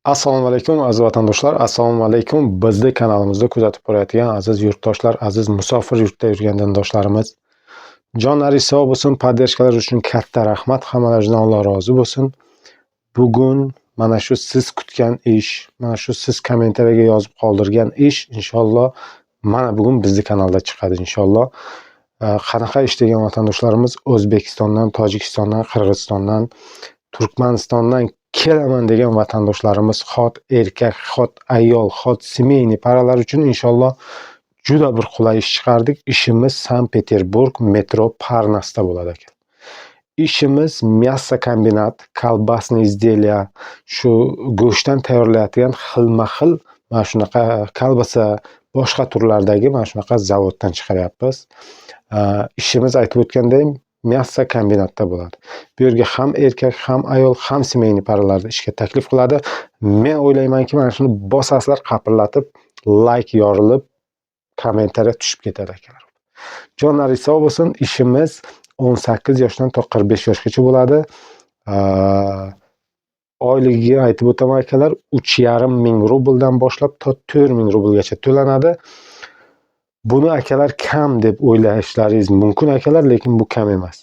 Assalomu alaykum, aziz vatandoshlar, assalomu alaykum, bizni kanalimizda kuzatib borayotgan aziz yurtdoshlar, aziz musofir yurtda yurgan dindoshlarimiz. Jonlaringiz sog' bo'lsin, поддержка lar uchun katta rahmat, hammalaringizdan Alloh rozi bo'lsin. Bugun mana shu siz kutgan ish, mana shu siz kommentariyaga yozib qoldirgan ish, inshaalloh, mana bugun bizni kanalda chiqadi, inshaalloh. Qanaqa ish degan vatandoshlarimiz, O'zbekistondan, Tojikistondan, Qirg'izistondan, Turkmanistondan kelaman degan vatandoshlarimiz, xot erkak, xot ayol, xot семейный пара lar uchun, inshaalloh, juda bir qulay ish chiqardik. Ishimiz Sankt-Peterburg, metro Parnasda bo'ladi aka. Ishimiz мясокомбинат, колбасный изделия, shu go'shtdan tayyorlayotgan xilma-xil mana shunaqa kolbasa, boshqa turlardagi mana shunaqa zavoddan chiqaryapmiz. Ishimiz, aytib o'tganday, мясокомбинат da bo'ladi. Bu yerga ham erkak, ham ayol, ham семейный пара larni ishga taklif qiladi. Men o'ylaymanki, mana shuni bosasizlar qapillatib, layk yorilib, kommentariya tushib ketadi, akalar. Jonlaringiz sog' bo'lsin. Ishimiz 18 yoshdan to 45 yoshgacha bo'ladi. Oyligiga aytib o'taman, akalar, 3,5 ming rubldan boshlab to 4000 rublgacha to'lanadi. Buni, akalar, kam deb o'ylashlaringiz mumkin, akalar, lekin bu kam emas.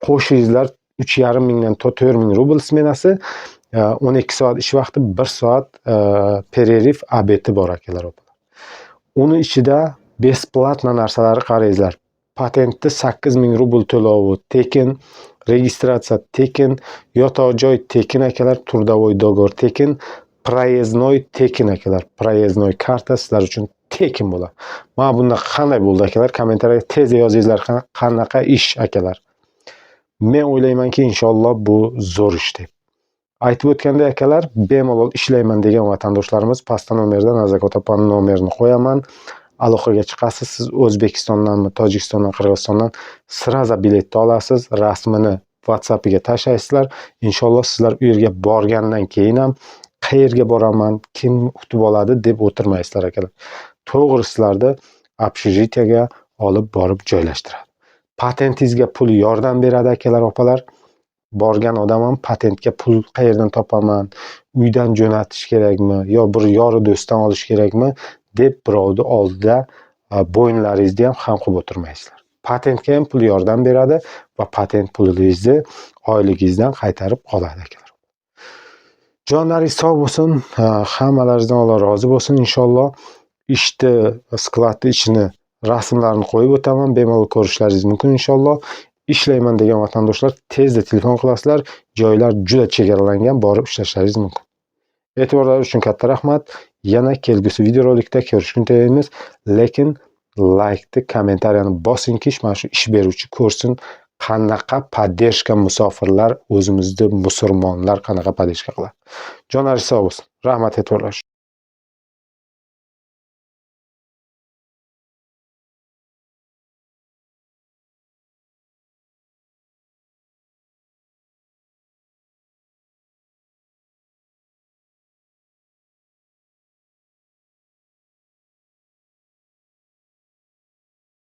Qo'shingizlar, 3,5 mingdan to 4000 rubl smenasi, 12 soat ish vaqti, 1 soat перерыв, обед i bor, akalar, opalar. Uni ichida бесплатно narsalari qarangizlar. Patentni 8000 rubl to'lovi tekin, registratsiya tekin, yotoq joy tekin, akalar, трудовой договор tekin, проездной tekin, akalar. Проездной karta sizlar uchun tekin bo'ladi. Mana bunda qanday bo'ldi, akalar? Kommentariyaga tez yozingizlar, qanaqa ish, akalar. Men o'ylaymanki, inshaalloh, bu zo'r ish deb. Aytib o'tgandek, akalar, bemalol ishlayman degan vatandoshlarimiz, pastda nomerda Nazokat opani nomerini qo'yaman. Aloqaga chiqasiz. Siz O'zbekistondanmi, Tojikistondan, Qirg'izistondan, сразу biletni olasiz, rasmini WhatsAppiga tashlaysizlar. Inshaalloh, sizlar u yerga borgandan keyin ham qayerga boraman, kim kutib oladi deb o'tirmaysizlar, akalar. To'g'ri, sizlarni общежития ga olib borib joylashtiradi. Patentingizga pul yordam beradi, akalar, opalar. Borgan odam ham patentga pul qayerdan topaman, uydan jo'natish kerakmi yo bir yori do'stdan olish kerakmi deb birovni oldida bo'yinlaringizni ham xam qilib o'tirmaysizlar. Patentga ham pul yordam beradi va patent pulingizni oyligingizdan qaytarib qoladi, akalar. Jonlaringiz sog' bo'lsin, hammalaringizdan Alloh rozi bo'lsin, inshaalloh. Ishni, skladni ichini rasmlarini qo'yib o'taman, bemalol ko'rishlaringiz mumkin, inshaalloh. Ishlayman degan vatandoshlar tezda telefon qilasizlar. Joylar juda chegaralangan, borib ishlashlaringiz mumkin. E'tiborlaringiz uchun katta rahmat. Yana kelgusi videorolikda ko'rishguncha, lekin laykni, kommentariyani bosingki, mana shu ish beruvchi ko'rsin, qanaqa поддержка musofirlar, o'zimizni musulmonlar qanaqa поддержка qiladi. Jonlaringiz sog' bo'lsin. Rahmat e'tiborlaringiz uchun.